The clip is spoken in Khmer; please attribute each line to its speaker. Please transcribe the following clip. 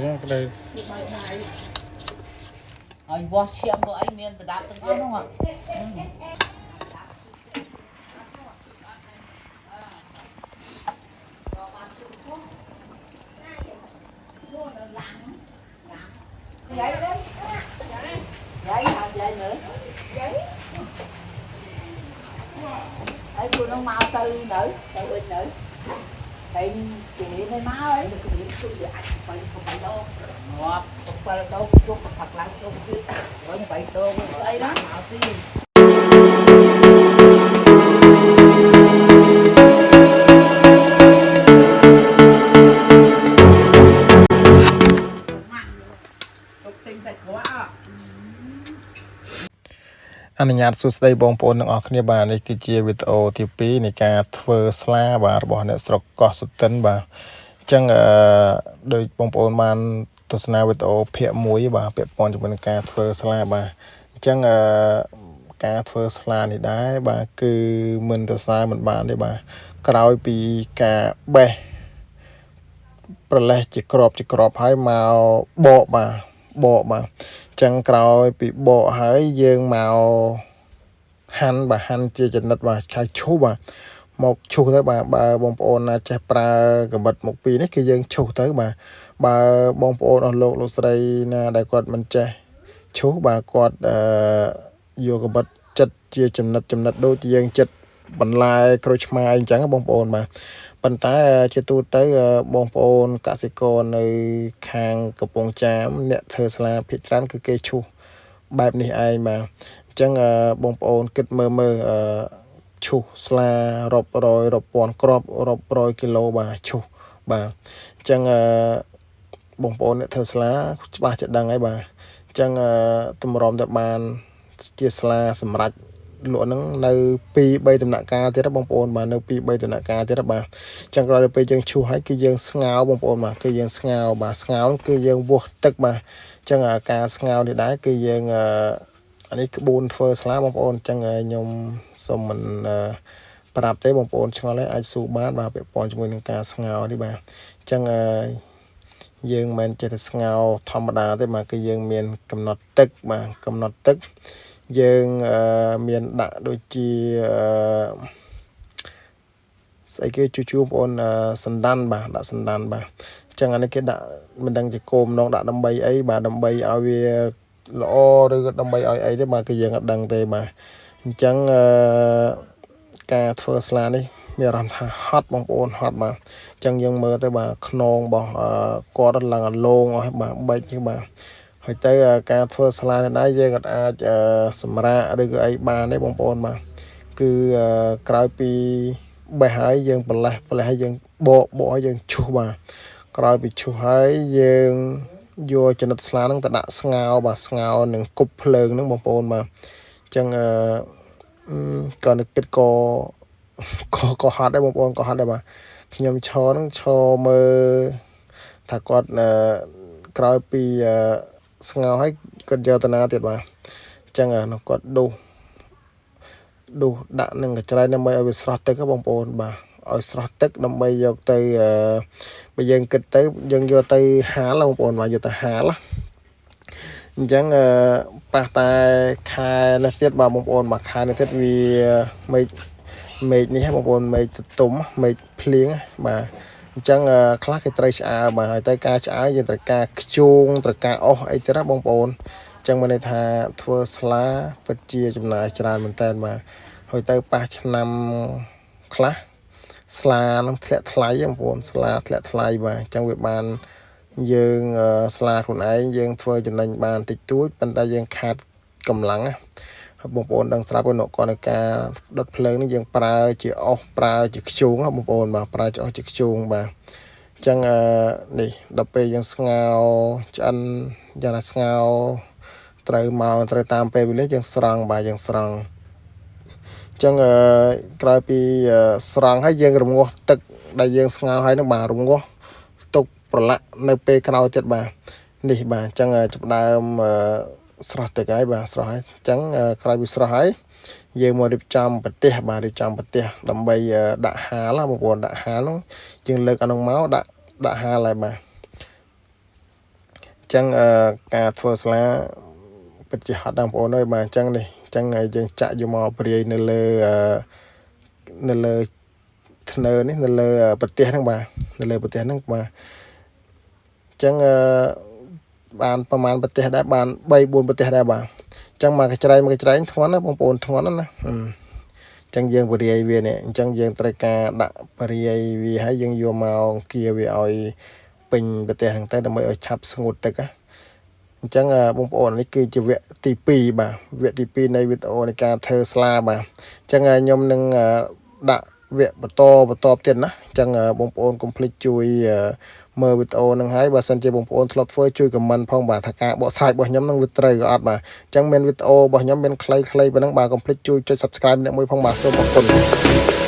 Speaker 1: នេះក្តី
Speaker 2: នេះបាយបាយហើយវាស់ឈាមពួកអីមានប្រដាប់ទាំងអស់នោះហ៎ giấy đấy, giấy hả, giấy nữa ấy, cô nó mau tư nữ tư bên nữ thì chị này máu ấy ngọt đâu thật lắm ấy đó.
Speaker 1: អនុញ្ញាតសួស្តីបងប្អូនទាំងអស់គ្នាបាទនេះគឺជាវីដេអូទី2នៃការធ្វើស្លាបាទរបស់អ្នកស្រុកកោះសុទិនបាទអញ្ចឹងអឺដោយបងប្អូនបានទស្សនាវីដេអូភាគ1បាទពាក់ព័ន្ធជាមួយនឹងការធ្វើស្លាបាទអញ្ចឹងអឺការធ្វើស្លានេះដែរបាទគឺមិនទៅសើមិនបានទេបាទក្រោយពីការបេះ ប្រលេះជាក្របជាក្របហើយមកបកបាទបកបាទអញ្ចឹងក្រោយពីបកហើយយើងមកហាន់បាទហាន់ជាចំណិតបាទឆៅឈូសបាទមកឈូសទៅបាទបើបងប្អូនណាចេះប្រើកំបិតមុខពីរនេះគឺយើងឈូសទៅបាទបើបងប្អូនអស់លោកលោកស្រីណាដែលគាត់មិនចេះឈូសបាទគាត់អឺយកកំបិតចិត្តជាចំណិតចំណិតដូចយើងចិត្តបន្លែក្រូចឆ្មាអីចឹងបងប្អូនបាទ ប៉ុន្តែជាទូទៅបងប្អូនកសិករនៅខាងកំពង់ចាមអ្នកធ្វើស្លាភាគច្រើនគឺគេឈូសបែបនេះឯងបាទអញ្ចឹងបងប្អូនគិតមើលមើលអឺឈូសស្លារាប់រយរាប់ពាន់គ្រាប់រាប់រយគីឡូបាទឈូសបាទអញ្ចឹងអឺបងប្អូនអ្នកធ្វើស្លាច្បាស់ជាដឹងហើយបាទអញ្ចឹងតម្រាំតែបានជាស្លាសម្រាប់លក់ហ្នឹងនៅ2 3ដំណាក់កាលទៀតបងប្អូនបាទនៅ2 3ដំណាក់កាលទៀតបាទ ចឹងក្រោយទៅពេលយើងឈូសហើយគឺយើងស្ងោរបងប្អូនបាទគឺយើងស្ងោរបាទស្ងោរគឺយើងវាស់ទឹកបាទអញ្ចឹងការស្ងោរនេះដែរគឺយើងអានេះក្បួនធ្វើស្លាបងប្អូនអញ្ចឹងខ្ញុំសូមមិនប្រាប់ទេបងប្អូនឆ្ងល់ហើយអាចសួរបានបាទពាក់ព័ន្ធជាមួយនឹងការស្ងោរនេះបាទអញ្ចឹងយើងមិនមែនចេះតែស្ងោរធម្មតាទេបាទគឺយើងមានកំណត់ទឹកបាទកំណត់ទឹកយើងមានដាក់ដូចជាស្អីគេជួជួបងប្អូនសណ្ដានបាទដាក់សណ្ដានបាទអញ្ចឹងអានេះគេដាក់មិនដឹងជាគោមនងដាក់ដើម្បីអីបាទដើម្បីឲ្យវាល្អឬក៏ដើម្បីឲ្យអីទេបាទគឺយើងអត់ដឹងទេបាទអញ្ចឹងអឺការធ្វើស្លានេះមានអារម្មណ៍ថាហត់បងប្អូនហត់បាទអញ្ចឹងយើងមើលទៅបាទខ្នងរបស់គាត់ឡើងអាលងអស់បាទបែកនេះបាទហើយទៅការធ្វើស្លានេះដែរយើងអត់អាចសម្រាកឬក៏អីបានទេបងប្អូនបាទគឺក្រោយពីបេះហើយយើងប្រលេះប្រលេះហើយយើងបកបកហើយយើងឈូសបាទក្រោយពីឈូសហើយយើងយកចំណិតស្លាហ្នឹងទៅដាក់ស្ងោរបាទស្ងោរនឹងគប់ភ្លើងហ្នឹងបងប្អូនបាទអញ្ចឹងអឺក៏នឹកគិតក៏ក៏ក៏ហត់ដែរបងប្អូនក៏ហត់ដែរបាទខ្ញុំឈរហ្នឹងឈរមើលថាគាត់ក្រោយពីស្ងោរហើយគាត់យកតាណាទៀតបាទអញ្ចឹងគាត់ដុសដុសដាក់នឹងកញ្ច្រែងដើម្បីឲ្យវាស្រស់ទឹកបងប្អូនបាទឲ្យស្រស់ទឹកដើម្បីយកទៅបើយើងគិតទៅយើងយកទៅហាលបងប្អូនបាទយកទៅហាលអញ្ចឹងប៉ះតែខែនេះទៀតបាទបងប្អូនបាទខែនេះទៀតវាមេឃមេឃនេះបងប្អូនមេឃសតុំមេឃភ្លៀងបាទអញ្ចឹងខ្លះគេត្រូវឆ្អើបាទហើយតែការឆ្អើយើងត្រូវការខ្ជងត្រូវការអស់អីទៀតណាបងប្អូនអញ្ចឹងមានន័យថាធ្វើស្លាពិតជាចំណាយច្រើនមែនតើបាទហើយទៅប៉ះឆ្នាំខ្លះស្លានឹងធ្លាក់ថ្លៃបងប្អូនស្លាធ្លាក់ថ្លៃបាទអញ្ចឹងវាបានយើងស្លាខ្លួនឯងយើងធ្វើចំណេញបានតិចតួចប៉ុន្តែយើងខាតកម្លាំងណាហើយបងប្អូនដឹងស្រាប់គាត់នៅការដុតភ្លើងនេះយើងប្រើជាអុសប្រើជាខ្ជូងបងប្អូនបាទប្រើជាអុសជាខ្ជូងបាទអញ្ចឹងនេះដល់ពេលយើងស្ងោរឆ្អិនយ៉ាងណាស្ងោរត្រូវមកត្រូវតាមពេលវេលាយើងស្រង់បាទយើងស្រង់អញ្ចឹងក្រោយពីស្រង់ហើយយើងរងាស់ទឹកដែលយើងស្ងោរហើយនឹងបាទរងាស់ទុកប្រឡាក់នៅពេលក្រោយទៀតបាទនេះបាទអញ្ចឹងចាប់ដើមស្រស់ទឹកហើយបាទស្រស់ហើយអញ្ចឹងក្រោយពីស្រស់ហើយយើងមករៀបចំប្រទេសបាទរៀបចំប្រទេសដើម្បីដាក់ហាលបងប្អូនដាក់ហាលនោះយើងលើកអានោះមកដាក់ដាក់ហាលហើយបាទ ចឹងការធ្វើស្លាពិតជាហត់ដល់បងប្អូនអើយបាទអញ្ចឹងនេះអញ្ចឹងយើងចាក់យកមកព្រាយនៅលើនៅលើធ្នើនេះនៅលើប្រទេសហ្នឹងបាទនៅលើប្រទេសហ្នឹងបាទអញ្ចឹងអឺបានប្រហែលប្រទេសដែរបាន3 4ប្រទេសដែរបាទអញ្ចឹងមកកច្រែងមកកច្រែងធ្ងន់ណាបងប្អូនធ្ងន់ណាណាអញ្ចឹងយើងបរិយាយវានេះអញ្ចឹងយើងត្រូវការដាក់បរិយាយវាហើយយើងយកមកអង្គាវាឲ្យពេញប្រទេសហ្នឹងទៅដើម្បីឲ្យឆាប់ស្ងួតទឹកណាអញ្ចឹងបងប្អូននេះគឺជាវគ្គទី2បាទវគ្គទី2នៃវីដេអូនៃការធ្វើស្លាបាទអញ្ចឹងខ្ញុំនឹងដាក់វគ្គបន្តបន្តទៀតណាអញ្ចឹងបងប្អូនកុំភ្លេចជួយមើលវីដេអូហ្នឹងហើយបើសិនជាបងប្អូនធ្លាប់ធ្វើជួយ comment ផងបាទថាការបកស្រាយរបស់ខ្ញុំនឹងវាត្រូវក៏អត់បាទអញ្ចឹងមានវីដេអូរបស់ខ្ញុំមានខ្លីៗប៉ុណ្ណឹងបាទកុំភ្លេចជួយចុច Subscribe អ្នកមួយផងបាទសូមអរគុណ។